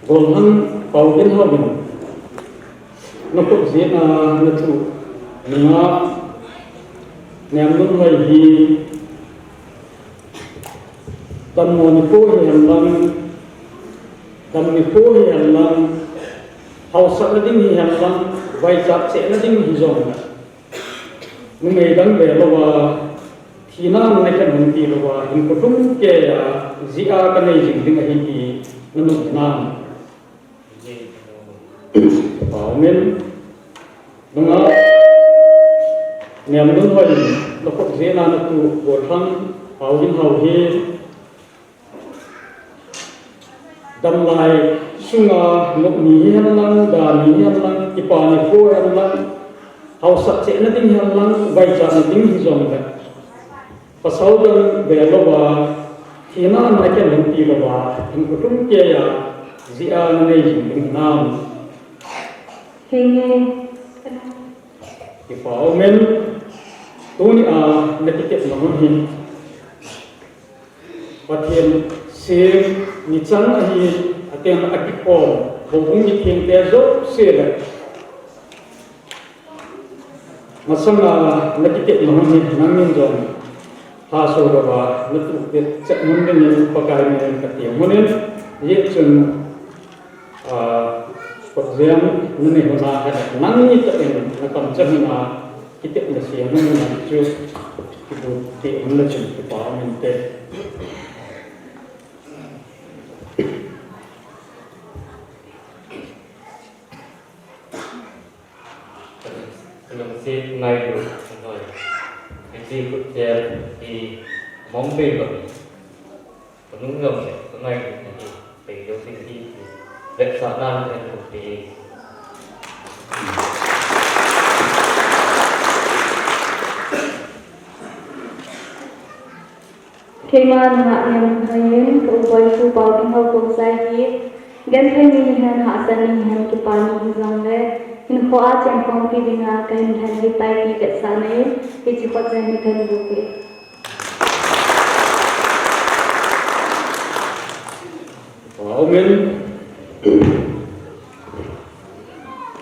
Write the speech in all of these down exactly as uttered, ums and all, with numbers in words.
Golhang Paulin hon, Nakhut jeh a natu nungah Nemlunhoi hi dammo nikho hihen lang, dam nikho hihen lang, haosatna ding hihen lang, vaichat chehna ding hijongle, numei dang velouva, thina nakhen hung tilouva, hinkho lhumkeiya jia kanei jing ding ahi ti nanop hinam? Pau min. Nungah Nemlunhoi, nakhut jeh a natu Gollhang Paoginhao hi damlai sunga nop ni hihen lang, da ni hihen lang, kipa nikho hihen lang, haosat chehna ding hihen lang, vaichatna ding hijongle, pasal dang velouva, thina nakhen hung tilouva, hinkho lhumkeiya jia nanei jing ding hinam? Henge. Kipa umin. Tunia nakitepna hun hi Pathen sem ni chan ahi, ateng akikhom houbung mithengte jouse le, masanga nakitepna hun hi nangin jong lhasol louva natu chet mun dingin Pakai min in katem hun in, hijeh chun, ah, khutjem nanei hon a, nangni tah in nakamcheng hon a, kitepna sem hun a chu kibu te hun na chun kipa umin te. Kalungset ngailu, Lhoi. Hiche khutjem hi mong bei bang, kanung jong le kangailutna hi bei lou ding ahi ti vetsahnan kahin pe. Keima nungah Nemlunhoi in ka u Boipu Paoginhao Khongsai hi genthei ni hihen, hahsat ni hihen, kipa ni hijongle, hinkhoa chengkhompi dinga kahin lhen ahitai ti vetsahnan hiche khutjem hi kahin bol e. Amen.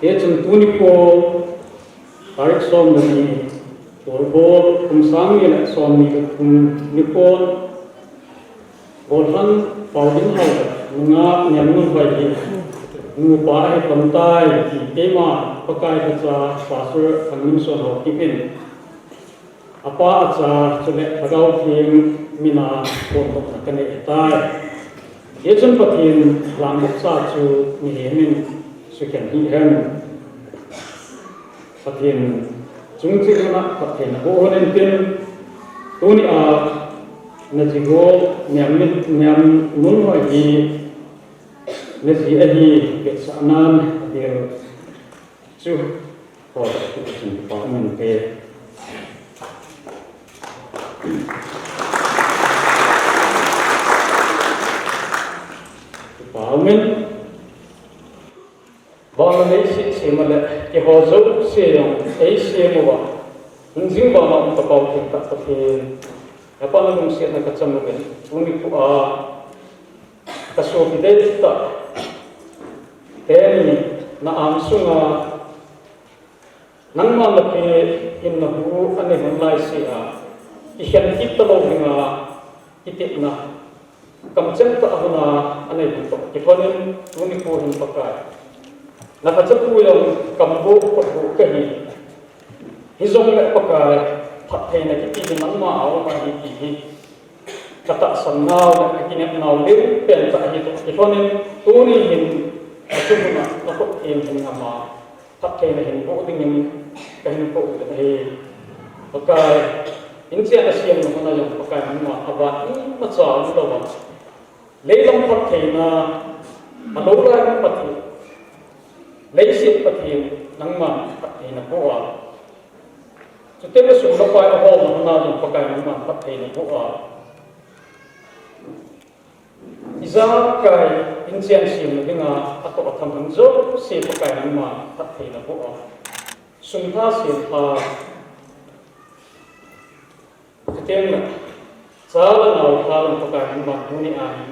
Hichun tuni nikho, tarik som le ni, Tolbol, kum sang ni le som ni le thum nikho, Gollhang Paoginhao nungah Nemlunhoi hi nupa ahi pon tai ti keima Pakai lhacha Pastor Thangminson Haokip in apa, acha chule Lhagao Theng mina phongdohna kanei ahitai. Hichun Pathen langkhat cha chu mihem in sukhen hih hen. Pathen chung cheh a phatthei naboh hon intin, tunia naji ho Nemlun, Nemlunhoi hi naji ahi vetsahnan adel chu, ho, Pathen kipa min te. Kipa min. Vana nei sese male, keiho jouse jong eisem uva, hingjing vana um Kapau thengtah Pathen, napa nalungsetna kacham uvin, tuni nikhoa kasopi deitah teni na-am sunga nangma napeh hinna hu anei hon laisea, kikhen kit talou dinga kitepna kamcheng tah hon a anei hon toh kilhonin, tuni nikho hin Pakai, nalhacha pu jong kamboh khotboh kahi. Hijongle Pakai, phattheina kiti hi nangma a um ahi ti hi katahsan nau le kakinep nau leu pen tah ahi toh kilhonin, tuni hin achung uva nakhut in hin ngam a, phattheina hin boh dingin kahin kou u ahi. Pakai, inchen a siam na hon a jong Pakai nangma avat imacha umlouva, leilam phattheina, alou lai Pathen, leiset Pathen nangman phattheina boh a, chuteng le sum le pai ahol na hon a jong Pakai nangman phattheina boh a, ijakai inchen semna dinga atoh atham hon jouse Pakai nangman phattheina boh a, sum lha, sil lha, chuteng le cha le nao lha jong Pakai nangman tuni ahi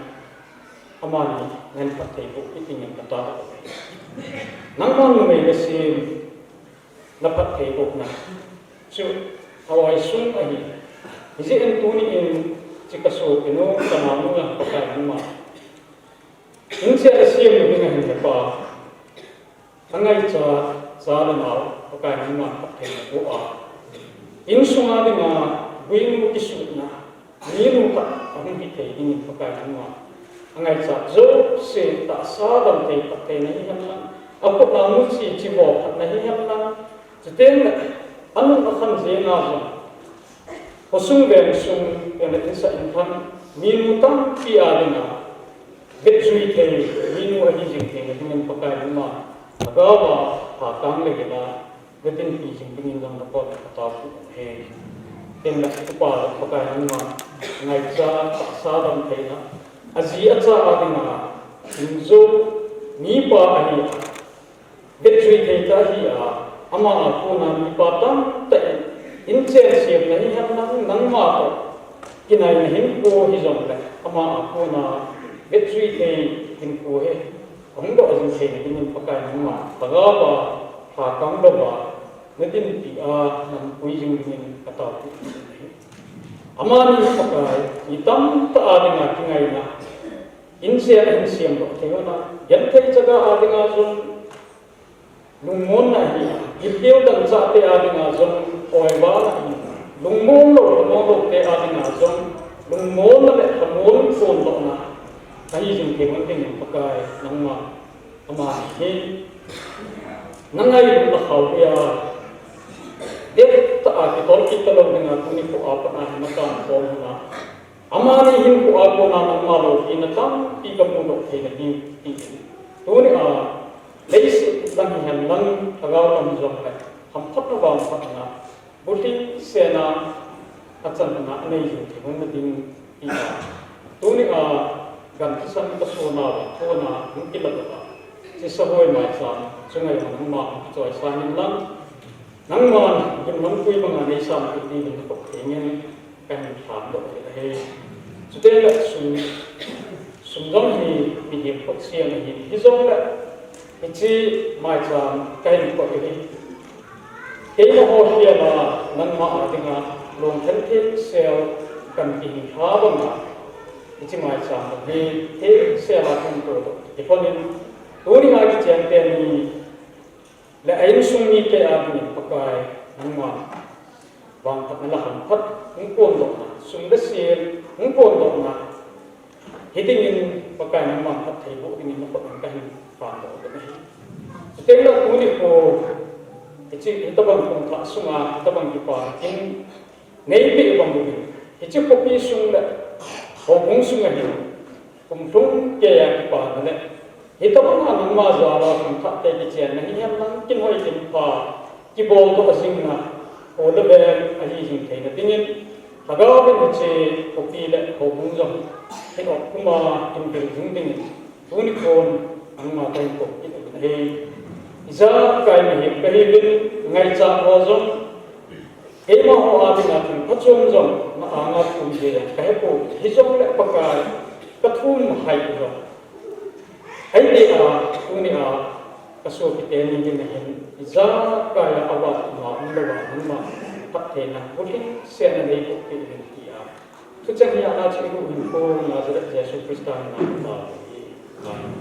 amani nahin phattheiboh kit dingin katao e. Nangman numei le sem naphattheibohna chu aoisung ahi. Hijeh in tuni in hiche kasopinu, kanaonu a Pakai nangma, insung le sem ding ahin hepa, angaicha cha le nao Pakai nangma phatthei naboh a, insunga dinga guinu kisuhna minu khat ahung hithei dingin Pakai nangma, angaicha jouse tahsa damthei phatthei nahi henlang, akhut a muchi chivo phat nahi henlang, chuteng le anung akhan jenga jong khosung vengsung, tengle insa inlhang minu tampi a dinga vetjui thei minu ahi jing theina dingin Pakai nangma, lhagaova lhakang le gila nadinpi jing dingin jong nakoma katao kit ahi. Tengle tupa Pakai nangma, ngaicha tahsa damtheina, aji acha a dinga hingjou mipa ahi a, vetjui thei tah ahi a, ama a kona mipa tamtah in inchen semna hi henlang, nangma toh kinaina hinkho hijongle ama a kona vetjui thei hinkho hi ahung doh jing theina dingin Pakai nangma, lhagaova lhakang louva nadinpi a napui jing dingin katao kit ahi. Amani Pakai, mi tamtah a dinga kingaina, inchen ahin semdoh thei hon a, genthei chaga a dinga jong lungmonna ahi, gilkel dangchahte a dinga jong oival ahi, lungmon lou, lungmon loute a dinga jong lungmonna le lhamon pondohna ahi jing thei hon dingin Pakai nangma, amani hi nangailut na khao hia, dettah a kitol kit talou dinga tuni nikho a pat a hi nakan khom hon a, amani hinkho a kona nangma loupina tampi kamudoh theina ding tin, tuni a leiset lang hihen lang, lhagao lam jongle hamphatna vangphatna bulhingsetna achanna anei jing thei hon nading tia, tuni a gan thisan kaso nauva kona hung kilah uva, hiche Sahoi maicham chu ngai hon nangma hung kichoisang inlang, nangman gimnamtui banga neisam kit dingin nakoma thengin kahin lhamdoh ahi. Chuteng le sum, sum jong hi mihem khut cheng ahi, hijongle hiche maicham kahin koi ahi. Keimaho hiela nangma a dinga lungthim thengsel kahin lha banga, hiche maicham hi thengsel a kahin todoh kilhonin, tuni a kichen teni le a insung mite a dingin Pakai nangma vangphatna le hamphat hung pondohna, sum le sil hung pondohna hi dingin Pakai nangma phatthei boh dingin nakoma kahin phandoh ahi. Chuteng le tuni nikho hiche, hitobang kumthah sunga hitobang kipa kin neipeh bang uvin, hiche khopi sung le houbung sunga hin kum lhung keiya kipana le hitobanga nangma jal a khangthahte kichenna hihen lang, kinhoi kinpha, kiboldoh jingna, kho le veng ahi jing theina dingin, lhagaovin hiche khopi le houbung jong hin-op puma kinvil jing dingin tuni nikhon nangma kahin kou kit uvin ahi. Ijakai mihem kahiuvin, ngaichat ho jong, keimaho a dinga thil phachom jong na anga thum ding kahepoi, hijongle Pakai, kathum hai jong, ahile a, tuni a kasopi teni ding ahin, ijakai a avat ma umlouva nangma phattheina bulhingsetna neiboh peh uvin tia, thucheng hi ana chu igu hinkho Nazareth Jesu Christa mina katao ahi. Amen.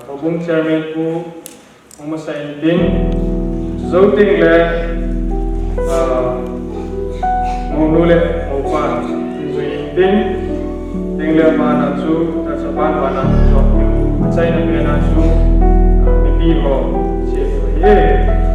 Houbung chairman pu hung masa intin, jou teng le, ah, mounu le moupa in jui intin, teng le bana chu, ta chapan bana chu, achaina pena chu, ah, mipi ho, che hi.